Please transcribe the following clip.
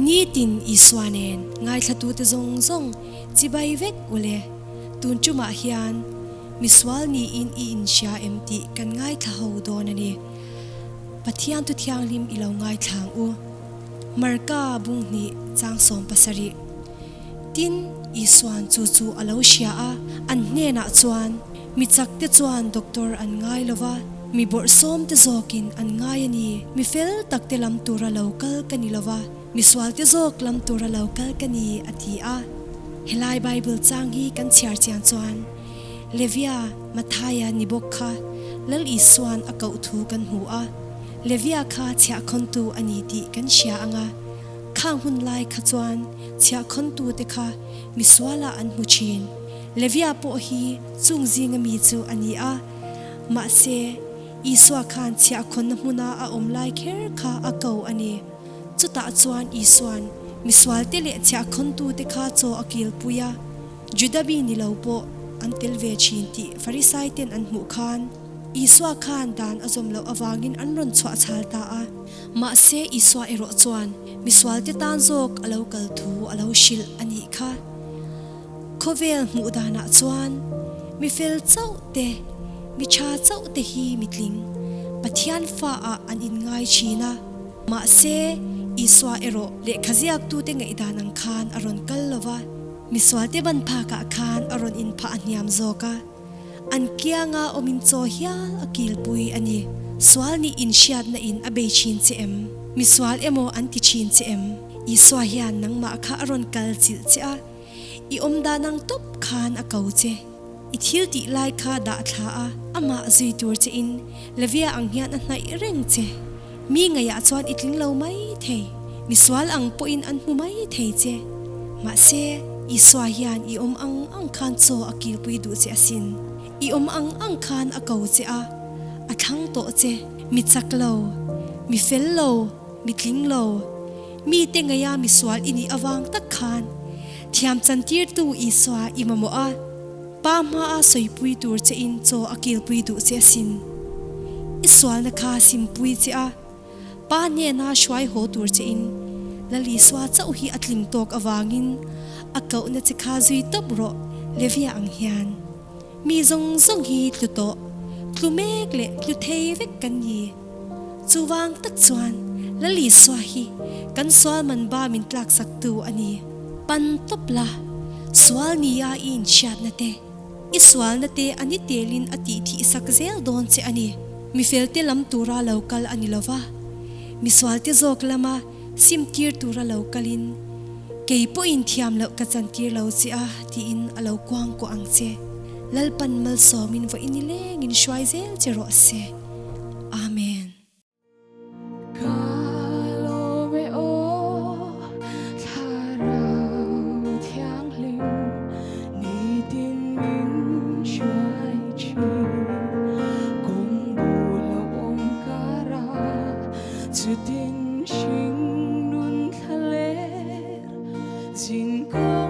Nitin Isua nen ngaithlatute zawng zawng chibai vek ule. Tun tumah hian misual niin i inhria em tih kan ngaithla ho dawn a ni. Pathian thu thianghlim i lo ngaithla ang u. Marka bunghnih chang 70. Tin, Isua'n chu chu a lo hria a, an hnenah chuan, Mi chakte chuan doctor an ngai lo va, mi bawrhsawmte zawkin an ngai a ni. Mi fel takte lam tura lo kal ka ni lo va, mi sualte zawk lam tura lo kal ka ni, a ti a. Helai Bible chang hi kan chhiar chian chuan Levia, Mathaia ni bawk kha Lal Isua'n a koh thu kan hmu a. Levia kha chhiahkhawntu a ni tih kan hria ang a. Khang hun lai kha chuan chhiahkhawntute kha misualah an hmu thin. Levia pawh hi chung zinga mi chu a ni a. Mahse, Isua khan chhiahkhawnna hmuna a awm lai kher kha a ko a ni. Chutah chuan Isua'n misualte leh chhiahkhawntute kha chaw a kilpui a, Juda mi ni lo pawh an tel ve thin tih Farisaiten an hmuh khan Isua khan dan a zawm loh avangin an rawn chhuah chhal ta a. Mahse, Isua erawh chuan misualte tan zawk a lo kal thu a lo hrilh a nih kha. Khawvel hmuh danah chuan mi fel chauh te, mi tha chauh te hi mitling Pathian faah an inngai thin a. Mahse, Isua erawh lehkha ziaktute ngaihdan ang khan a rawn kal lo va, misualte ban phakah khan a rawn inphah a hniam zawk a. An kianga awmin chaw hial a kilpui a ni. Sual nih inhriatna in a bei thin che em? Misual emaw an ti thin che em? Isua hian nangmah kha a rawn kal chilh che a, i awm dan ang tawp khan a ko che. I thil tih lai kha dah thla a, amah zui tur che in Levia ang hian a hnaih reng che. Mi ngaihah chuan i tling lo mai thei, misual ang pawhin an hmu mai thei che. Mahse, Isua hian i awm ang ang khan chaw a kilpui duh che asin. I awm ang ang khan a ko che a, a thlang tawh che. Mi chak lo, mi fel lo, mi tling lo, mite ngaiha misual i nih avang tak khan thiam chantirtu Isua i mamawh a. Pa hmaa sawipui tur che in chaw a kilpui duh che asin. I sualna kha simpui che a, Pa hnena hruai haw tur che in Lal Isua chauh hi a tling tawk avangin a kohna che kha zui tawp rawh Levia ang hian. Mi zawng zawng hi tlu tawh, tlu mek leh tlu thei vek kan ni. Chuvang tak chuan Lal Isua hi kan sual man ba min tlaksaktu a ni. Pan tawp la, sual nia i inhriatna te, i sualna te a ni telin a tih thih sak zel dawn che a ni. Mifelte lam tura lo kal a ni lo va, misualte zawk lama simtir tura lo kalin, Kei pawhin thiam loh ka chantir lo che a, tiin a lo kuangkuah ang che. Lalpan malsawmin vawiin nilengin hruai zel che rawh se. Amen. Ka lawm e aw, Thlarau Thianghlim, nitin min hruai thin. Kawng bul a awm kar a, chutin hring nun thla ler zin kawng.